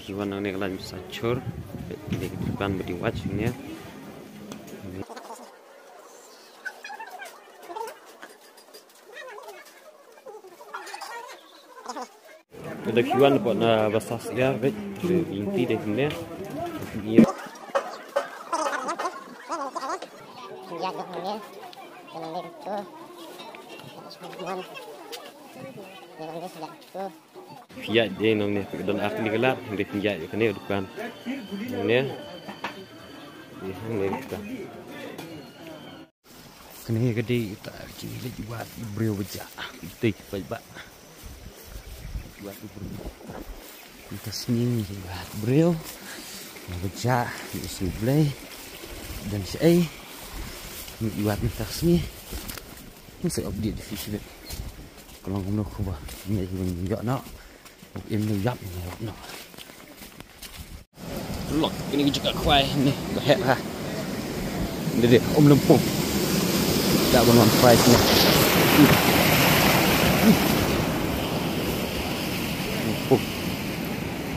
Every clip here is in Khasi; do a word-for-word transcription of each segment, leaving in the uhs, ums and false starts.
Ki wan nangne ka lain ba sa chur. Ki dei ki dukan ba dei wach ne. Ka dei ki wan ba na ba sa siar bit. Ki dei ki ne. Ki ne. Phi ïaid de nangne, phi don ar tylli ki lar, hynrei phi ïaid ïa kane ka dukan. Nangne. Ïa, nangne ka dukan. Kane ka dei kata ka jingleit wad briew ba jah. Ïa, te paidbah. Wad briew. Mynta sngi ngi wad briew. Ba jah, ngi sngewblei. Don shaei. Ngi wad mynta sngi. Ngi sa update da phi shibit. Ka long kumno khuba. Ngi ïoh noh. Im ne ïap ne ïap noh. Lok, kine ki jaka khwai ne, ba heh ha. Dei dei, um lem pung. Da ban wan khwai ne. Lem pung.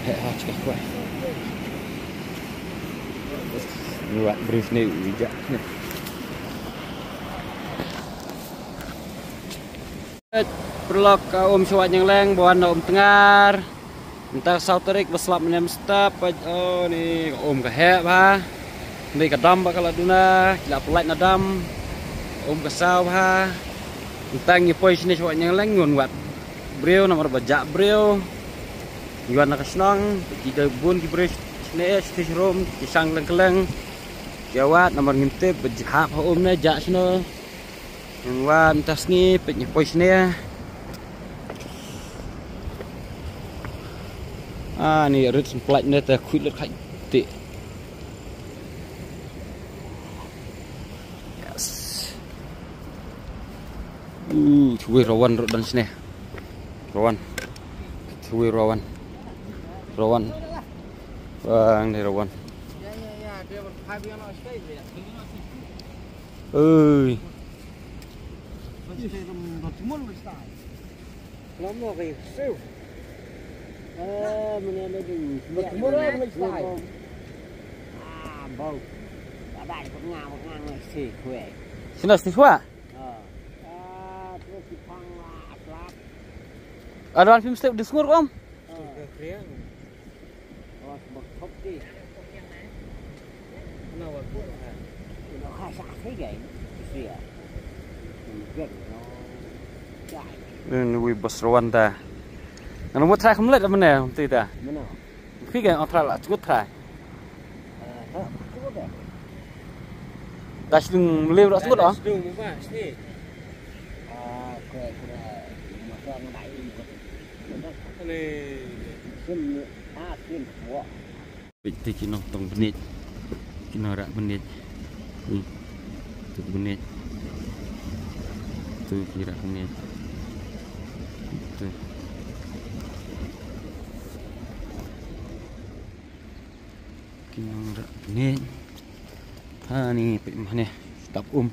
Heh ha, jaka khwai. Ni wad briew ne, u jah ne. Paralok, ka um sha Wah Ïeng Leng ba wan na Umtngar. Mynta saw tarik ba slap mynne mynstep. Oh, ni ka um ka heh bha. Ni ka dam ba ka la duna, ki la pynlait na dam. Ka um ka saw bha. Mynta ngi poi shane sha Wah Ïeng Leng, ngi wan wad briew namar ba jah briew. Ngi wan na ka shnong, ki dei bun ki briew shane, shane sharum, ki shang leng kylleng. Ki wad namar ngim tip ba jah ha um ne jah shano. Ngi wan mynta sngi, peit ngi poi shane. Ah, ni rit syn pynlait ne te khuid lut khaid te. Yes. Uh, thui rawan ruh don shane. Rawan. Thui rawan. Rawan. Bang ni rawan. Ui. Shano shisha? Adan phim step di sngur, Om? Ni wi bas rawan ta. Ngan mut trai kham leit mynne, mynta ta. Phi ka ong trai la sgut trai. Ta sdung mlem la sgut, oh. Peit te ki nongtong bniat. Ki nongrah bniat. Ui. Tu bniat. Tu ki rah bniat. Tu. Ki nongrah bniat. Ha ni peit mane. Tap um.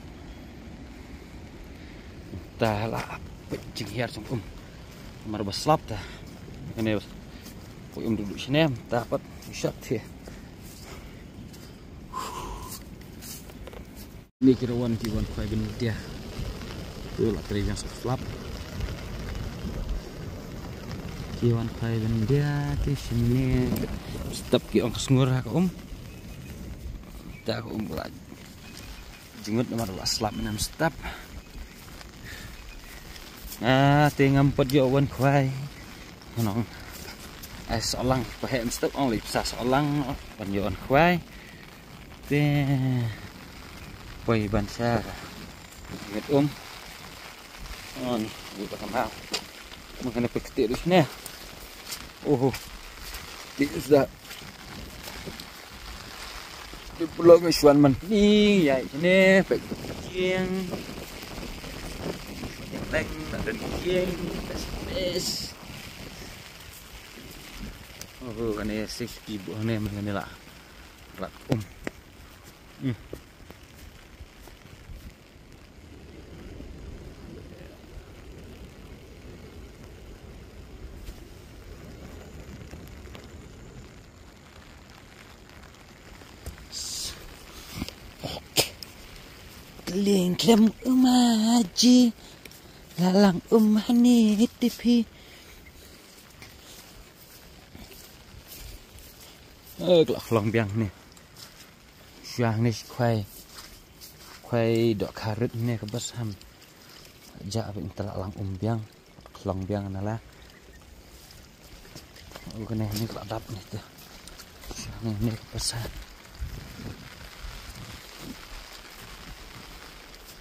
Ta la peit jinghiar jong um. Mar ba slap ta. Kane ba. Poi um duk duk shane ta pat shot te. Ni ki rawan ki wan khwai ban dia. Tu la trei jang slap. Ki wan khwai ban dia ki shane. Step ki ong ka sngur ha ka um. Ta ka um la. Jingmut namar ba slap mynne mynstep. Ah, te ngam pat ïoh wan khwai. Nong. Ai solang, pa heh mynstep ong lei pisa solang ban ïoh wan khwai. Te poi ban sa. Jingmut um. On, bu ka ma. Mangkane poi kti dus ne. Oho. Ti sa. Di pulok ngi shuan man ni, ïa, sini pek kieng. Leng na den kieng, bes bes. Oh, kane safety bu ne, kane la. Rak um. Hmm. Ling klem um ha ji. La lang um ha ni ti phi. Eh, ka la khlong biang ne. Shuwa ne khwai. Khwai dohkha rit ne ka bas ham. Ja ba in ta la lang um biang. Khlong biang na la. U kane ne ka la dap ne te. Shuwa ne ne ka bas ha.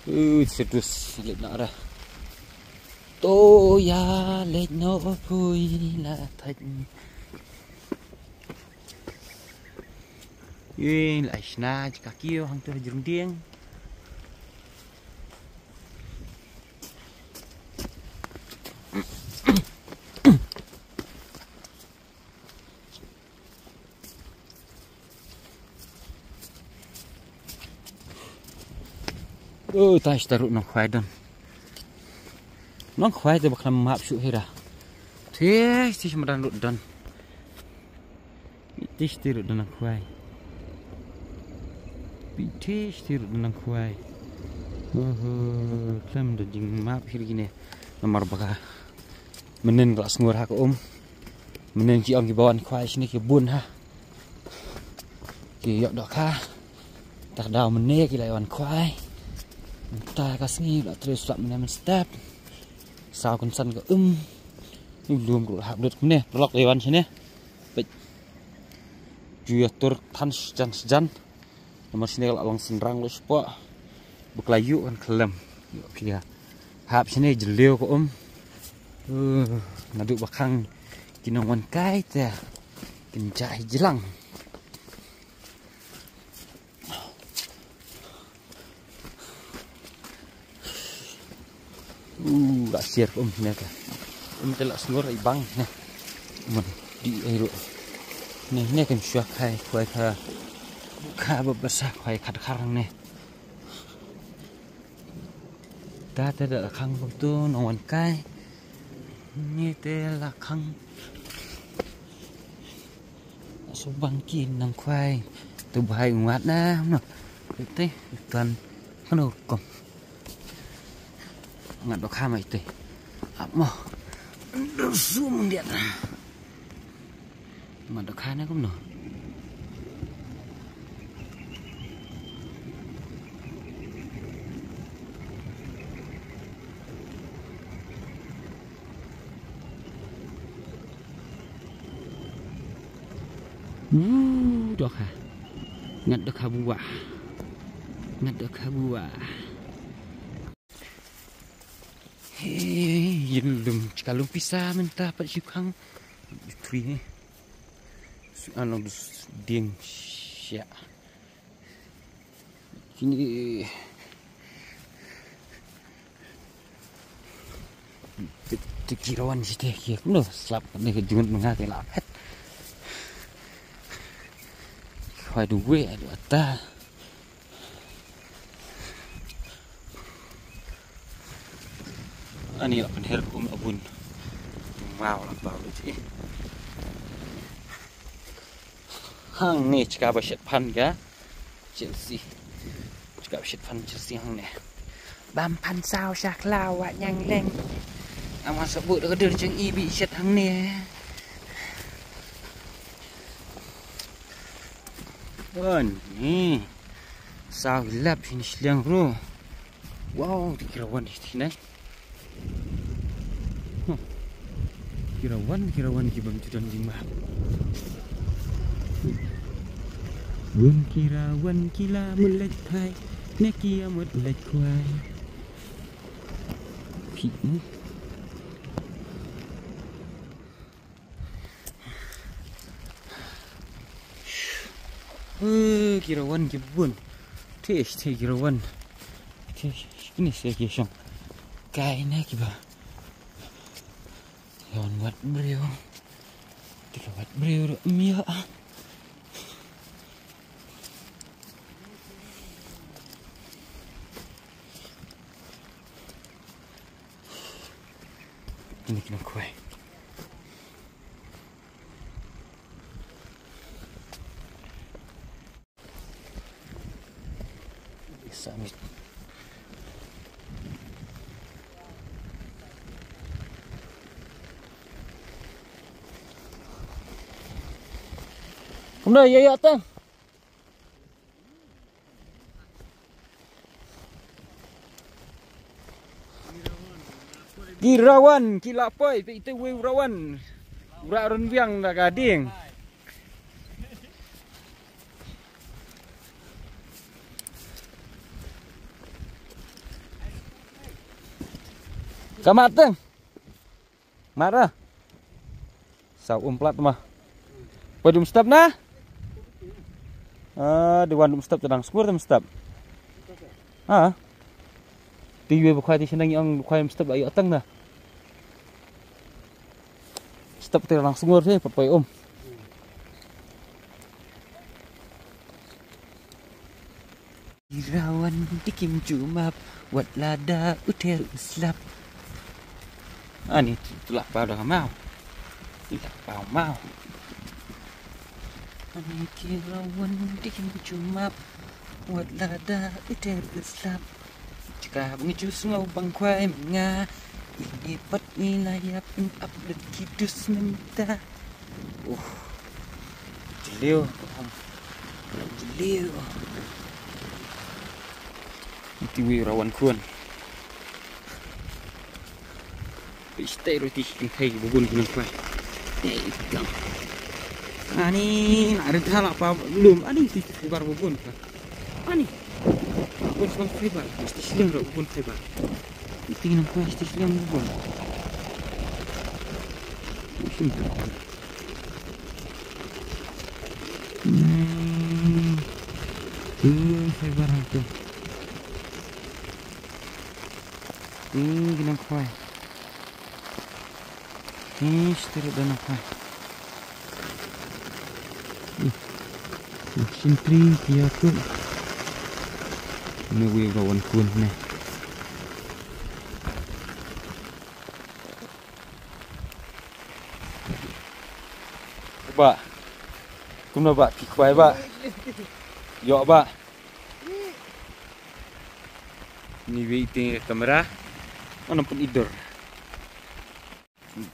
U situs leit na ra. To ya leit no pui la thait. Ui, la ai shna ji ka kiew hangto ha jrong dieng. Oh, tai shata ruh nongkhwai don. Nongkhwai te ba khlem map shuh hi ra. Te, te shim madan ruh don. Te shata ruh don nongkhwai. Te shata ruh don nongkhwai. Oh, khlem don jingmap hi ra kine. Namar ba ka Mynnin ka la sngur ha ka um. Mynnin ki ong kiba wan khwai shane ki bun ha. Ki ïoh dohkha. Te ka daw mynne ki la wan khwai. Mynta ka sngi la trei slap mynne mynstep. Saw kynsan ka um. U lum ruh la hap lut kumne. Paralok la wan shane. Peit. Ju ïa tur than sjan sjan. Namar shane ka la long synrang lut shapoh. Ba ka la ïuh kan khlem. Ïoh phi ïa. Hap shane jylliew ka um. Uh, naduh ba khang ki nongwan kai te. Kin jah hi jlang. Uh, la siar ka um ne ka. Um te la sngur ai bang ne. Mon di ai ruh. Ne ne kan shuwa khai khwai kha. Kha ba basa khwai khat khar ne. Ta te da la khang kumtu nongwan kai. Ni te la khang. Subang ki nongkhwai. Tu bahai ngat na no. Te tan kano kom. Ngat dohkha mai te. Ap mo. Dur sum dia. Ngat dohkha na kumno. Woo, dohkha. Ngat dohkha buah. Ngat dohkha buah. Hey, yin lum, chika lum pisa mynta pat shu khang. Tree ne. Su ano dus ding sha. Kini. Te, te ki rawan shi te ki no slap ne ki jngut nga te la phet. Khwai du we adu ata. Ani la pynher kum abun. Mau la bau ji. Hangne chika ba shet phan ka Chelsea. Chika ba shet phan Chelsea hangne. Bam phan saw sha khlaw wa nyang leng. Ama sa bu da ka dur jong i bi shet hangne. Wan ni. Saw lap hin shleng ru. Wow, ti kira wan hi ti nai. Huh. Ki rawan, ki rawan ki bym ju don jingmap. Bun ki rawan ki la mut leit khwai, ne ki ïa mut leit khwai. Phi, hmm? Eh, ki rawan ki bun. Te, te ki rawan. Te, kine se ki shong. Kai ne ki ba. Yon wat briew. Te ka wat briew ruh ym ïoh. Kine ki nongkhwai. Sa mit. Kumno ïa ïa tang. Ki rawan ki la poi, peit ite wei u rawan. U Rah Runbiang da ka dieng. Ka mat tang. Mara. Saw um plat ma. Poi dum step na. Ah, di wan dum step tadang skur dum step. Ah. Ti yue bukhai ti sendang yang bukhai um step ayo tang na. Step ti lang skur si poi um. Irawan dikim jumap, wat lada uter uslap. Ani tu lah pau dah mau. Lah pau mau. Ani kirawan dikim jumap, wat lada uter uslap. Jaka bang ju sngau bang kwai menga. Ini pat ni layap in upload kidus menta. Uh. Jeliu. Jeliu. Iti wi rawan kuan. Pistei roti kin kai bubun kin kai. Ei kang. Ani na rit hala pa lum ani ti fiber bubun ka. Ani. Bubun fiber. Mesti silang ro bubun fiber. Iti nang kai mesti silang bubun. Sini. Hmm. Tuh, saya barang tuh. Tuh, ginang kuai. Nih, setirut dan apa? Nih. Sintri, kia tuh. Ini gue kawan kun nih. Ba. Kumno ba ki kwai ba. Yo ba. Ni wei te kamera. Mana pun idur.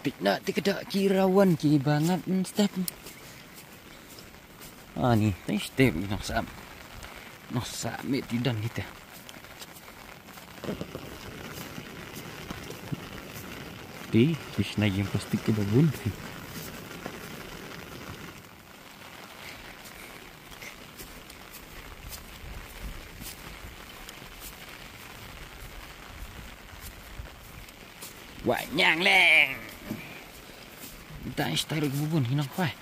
Tik na tik da ki rawan ki bangat step. Ani, thanks te nang sam. Nang sam me ti dan kita. Ti, fish na yang plastik ke babun. Wah, nyang leng. Thanks te bubun hinang kwai.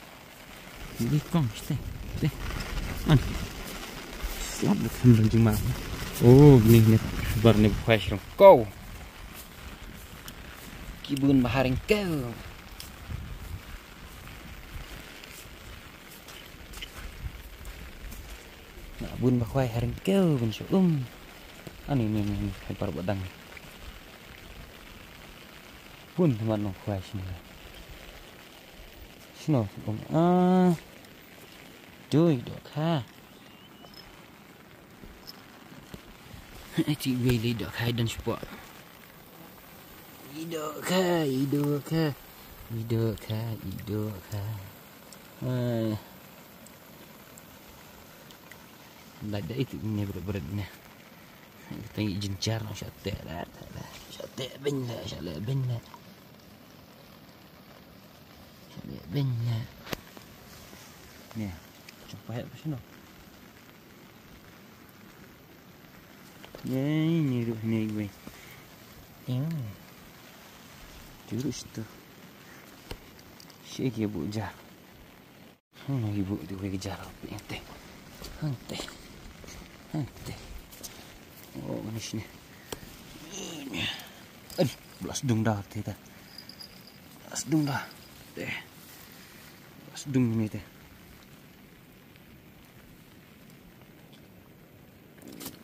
Ni kong, stay, stay. An. Slap da kham ranjung ma. Oh, ni, ni, bar ni bukhai shrong. Kau. Kibun baharing kau. Na bun bakhai haring kau, bun shu um. Ani, ni, ni, ni, hai par badang. Bun teman nong khwai sini. Sino, um, ah. Dui, dok ha. Ai ti wei le dok ha dan spot. I dok ha, i dok ha. I dok ha, i dok ha. Ai. Lada itu ni berat-berat ni. Kita ngi jinchar no shate la, shate ben la, shate ben la. Shate ben la. Ni, cuba ya pasino. Ni, ni ruh ni gue. Tiu. Tiu ruh situ. Shi ki bu ja. Hmm, ibu tu wei kejar api ente. Ente. Ente. Oh, manis ni. Ni. Aduh, belas dung dah teh dah. Belas dung dah. Teh. Belas dung ni teh.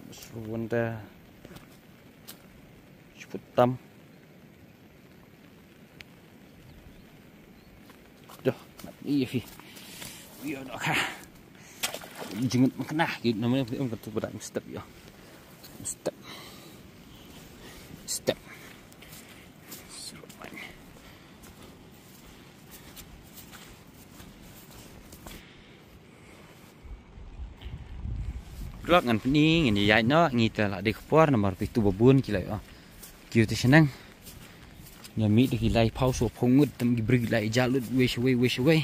Belas dung dah. Cepet tam. Doh, iya fi. Iya doh ka. Jingut mengkena, gitu namanya, em, katu pada mstep ya. Mstep. Mstep. Seruan. Vlog ngan pyni, ngan ïaid noh, ngi te la dei ka por namar phi tu ba bun ki la ïoh. Kiew te shaneng. Ïa mih da ki lai phaw saw phaw ngut tam ki briew ki la ïa lut wei sha wei wei sha wei.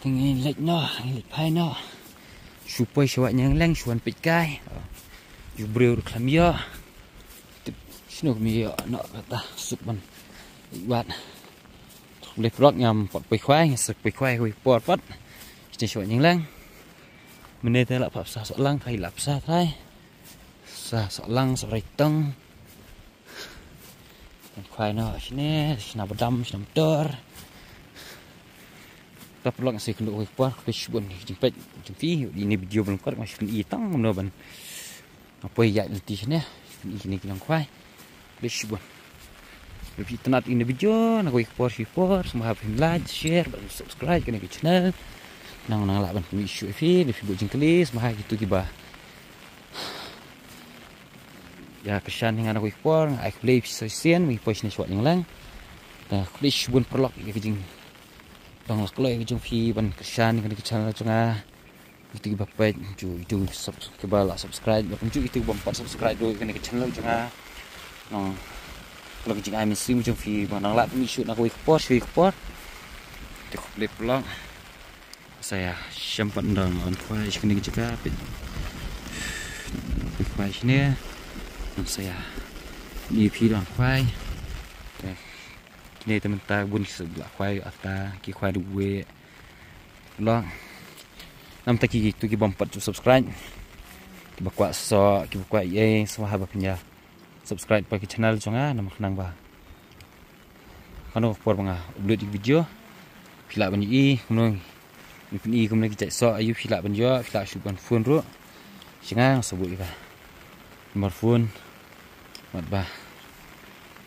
Te ngi leit noh, ngi leit phai noh. Shu poi sha Wah Ïing Leng, shu wan peit kai. Ju briew ruh khlem ïoh. Tip shano khlem ïoh noh kata suk ban. Wat. Khublei vlog ngam pat poi khwai, ngam suk poi khwai kawei por pat. Shane sha Wah Ïing Leng. Mynne te la pha psa soh lang, khai la psa khai. Sa soh lang, soh rai tong. Khwai noh shane, shna badam, shna motor. Ta vlog ngam suk kynduh kawei por, khublei shibun jingpeit jong phi, ïa kine video ba lyngkot ngam suk pyni tang kumno ban. Nga poi ïaid lynti shane, pyni kine ki nongkhwai. Khublei shibun. Lada phi itynnad ïa kine video, na kawei ka por shi por, sngewbha phin like, share, bad subscribe kane ka channel. Nang nang lah ban pyni shuh ïa phi, lada phi bud jingkylli, sngewbha kito kiba ïa kyrshan ïa nga na kawei ka por, nga ai khublei phi sa shisien, ngi poi shane sha Wah Ïing Leng. Te khublei shibun paralok ïa ka jing Dang la kloi ka jong phi ban kyrshan kane ka channel jong nga. Ïa kito kiba peit, ju ïa kito sub-, kiba la subscribe, bad kumjuh ïa kito bym pat subscribe ruh kane ka channel jong nga. Nang, la ka jingai mynsiem jong phi ba nang lah phi shu na kawei ka por, shu kawei ka por. Te khublei paralok. Sa ïa shem pat nang wan khwai sha kane ka jaka peit. Khwai shane. Nang sa ïa. Ni phi wan khwai. Te Kine te mynta bun ki shu la khwai ata, ki khwai duk wei. Long. Namar ta ki tu ki bym pat ju subscribe. Kiba kwah soh, kiba kwah ei, sngewbha ba phin ïa subscribe pat ki channel jong nga, namar khnang ba hano ka por ba nga upload ïa ki video. Phi lah ban ïohi, kumno Ngi pyni kumno ki jait soh, aïu phi lah ban ïoh, phi lah shu ban phone ruh. Sha nga nga sa buh ïa ka number phone. Bad ba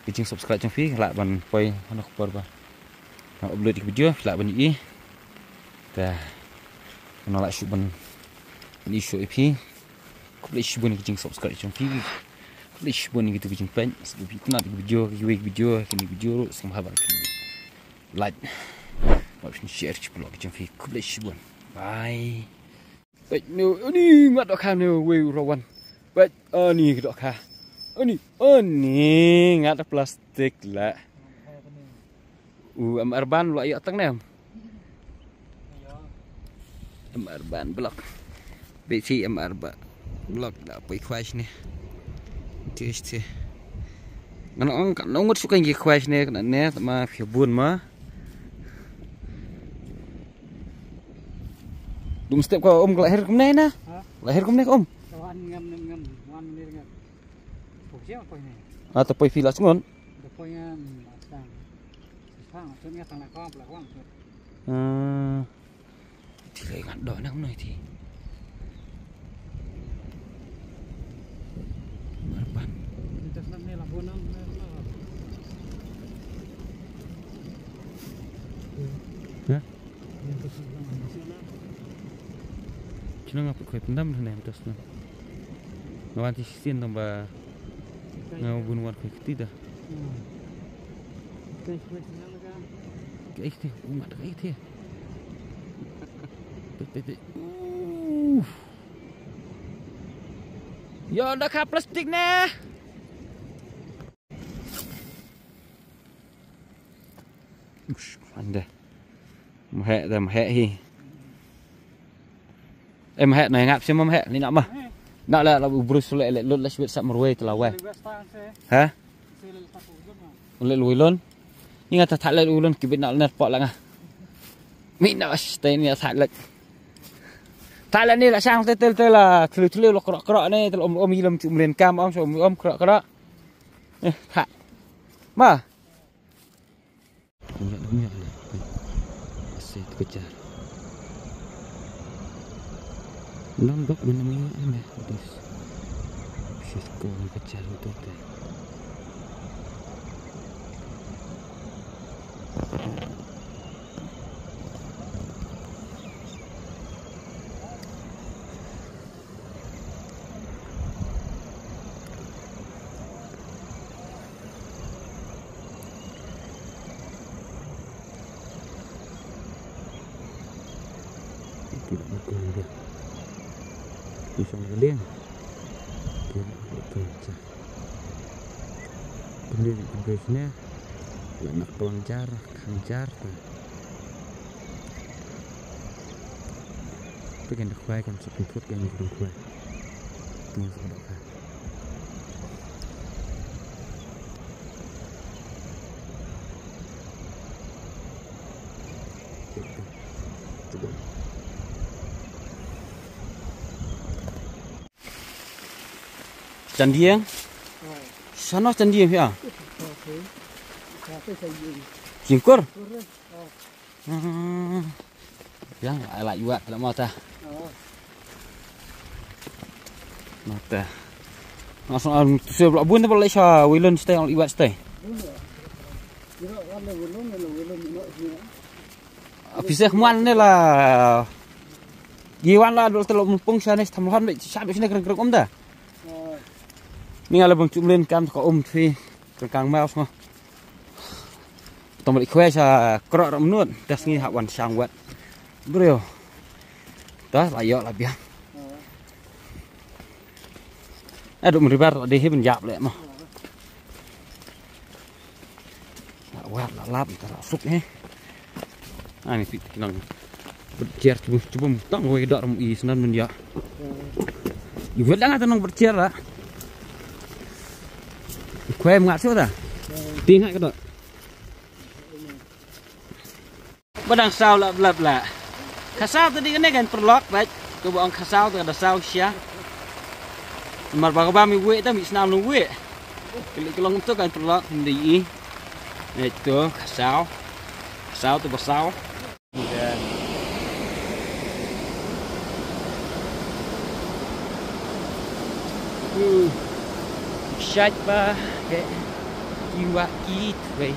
ka jingsubscribe jong phi lah ban poi hano ka por ba nga upload ïa ka video, phi lah ban ïohi. Te nga lah shu ban pyni shuh ïa phi. Khublei shibun ïa ka jingsubscribe jong phi. Khublei shibun ïa kito ki jingpeit. Sngewbha phi itynnad ïa ka video, ka iwei ka video, kine ki video ruh sngewbha ban like. Bad share ïa ki paralok ki jong phi. Khublei shibun. Bye. Peit, ngan ïa ngat dohkha ne, wei u rawan. Peit, ani ka dohkha. Ani, ani ngat plastik la. U em arban la ïa tang ne. Em arban block. Beit shi em arban block da poi khwai shane. Ti shi. Ngan ong ka nongut shu kan ki khwai shane ka ne ma phi bun ma. Dum step ka um ka la her kumne na. Ha? La her kumne ka um. Wan ngam ngam ngam wan ngam ngam. Pok siang poi ne. Ah, ta poi phi la sngon. Ta poi ngam tang. Tang tu ne tang la kong la kong. Ah. Ti lai ngat do nak noi ti. Marpan. Ni tas nam ne la bonam ne la. Ha? Shnong nga put khoi pyndam hynne mynta shnong. Nga wan ti shisien tang ba nga bun wan khoi kti da. Ka ei kti, u mat ka ei kti. Peit, peit, peit. Uf. Yo, da ka plastik ne. Ush, ande. Mhe da mhe hi. Em, mhe na ngap sim mhe ni na ma. Na la la brus le le lut la shwit sa marwei tla wei. Ha? Le lui lon. Ni nga ta tha le lui lon ki bit na ner po la nga. Mi na stai ni tha le. Tha le ni la sang te tel tel la thlu thlu lo kro kro ni tel om om ilom chu mlen kam om so om kro kro. Eh, ha. Ma. Nya nya le. Ase tu kejar. Nang dok mana mana me. Dis. Sis ko kejar tu te. Shong ka lieng. Pynlip pynlip ne. La nak plang jar, khang jar ta. Pynken da khwai kan suk pynthut kan kum khwai. Ni sa da khwai. Chandieng. Sano chandieng ya. Jingkur. Hmm. Yang ai la yuat la mata. Mata. Langsung am tu se blok bun tu blok sha wilon stay, yuat stay. Apisek muan ne la. Giwan la dol telok mumpung sha ne tham lhon be sha be sne kreng kreng um da. Ni ala bang chumlen kam ko um thui kreng kang mau sngo. Tong balik khwai sha krok ram nut das ngi hak wan shang wat. Bro. Das la yok la biang. Aduh meribar la deh ben jap le mo. La wat la lap ta la suk he. Ani pit kinang. Berjer tu tu bum tang wei dak ram i senan men ya. I wet dang ata nang berjer la. Khwai mngat sio ta. Ti ngat ka dok. Ba dang saw la bla bla. Ka saw ta di kane kan perlok bait. Ko ba ong ka saw ta da saw sha. Mar ba ka ba mi wei ta mi snam nu wei. Klik long tu kan perlok ndi i. Itu ka saw. Ka saw tu ba saw. Hmm. Shait ba ke iwa ki twei.